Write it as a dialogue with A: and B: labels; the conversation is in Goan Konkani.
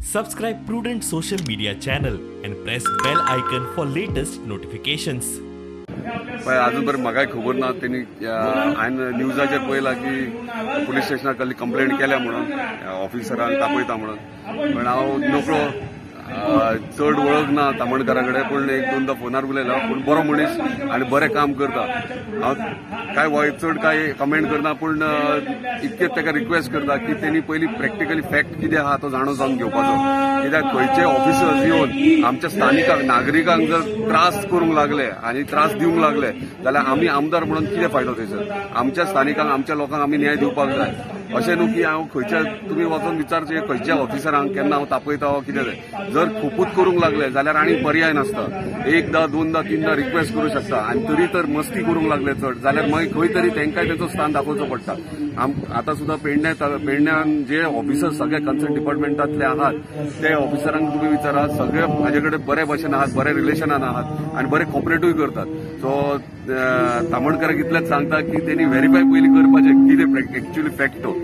A: Subscribe Prudent Social Media channel and press bell icon for latest notifications.
B: पळय अजून पर्यंत म्हाकाय खबर ना. तेणी हांवें न्यूजाचेर पळयला की पुलीस स्टेशनार कसली कंप्लेंट केल्या म्हणून, ऑफिसरांक तापयता म्हणून. पण हांव नकळो, चड वळख ना तामणकारा कडेन, पूण एक दोनदा फोनार उलयला. पूण बरो मनीस आनी बरें काम करता. हांव काय चड काय कमेंट करना, पूण इतकेच ताका रिक्वेस्ट करता की तेणी पयलीं प्रॅक्टिकली फॅक्ट कितें आहा तो जाणून जावन घेवपाचो. कित्याक खंयचे ऑफिसर्स येवन आमच्या स्थानिकांक, नागरिकांक जर त्रास करूंक लागले आनी त्रास दिवंक लागले जाल्यार आमी आमदार म्हणून कितें फायदो थंयसर? आमच्या स्थानिकांक, आमच्या लोकांक आमी न्याय दिवपाक जाय. अशें न्हू की हांव खंयच्या, तुमी वचून विचारचें खंयच्या ऑफिसरांक केन्ना हांव तापयता वा कितें तें. जर खुपूच करूंक लागले जाल्यार आनी पर्याय नासता. एकदा, दोनदा, तीनदा रिक्वेस्ट करूं शकता आनी तरी तर मस्ती करूंक लागले चड जाल्यार मागीर खंय तरी तांकांय तेचो स्थान दाखोवचो पडटा. आतां सुद्दां पेडण्यान जे ऑफिसर सगळे कन्सर्न डिपार्टमेंटांतले आहात ते ऑफिसरांक तुमी विचारात, सगळे म्हाजे कडेन बरे भाशेन आहात, बरे रिलेशनान आहात आनी बरे कॉपरेटूय करतात. सो तामणकाराक इतलेंच सांगता की तेणी व्हेरीफाय पयलीं करपाचें कितें एक्च्युअली फॅक्ट तो.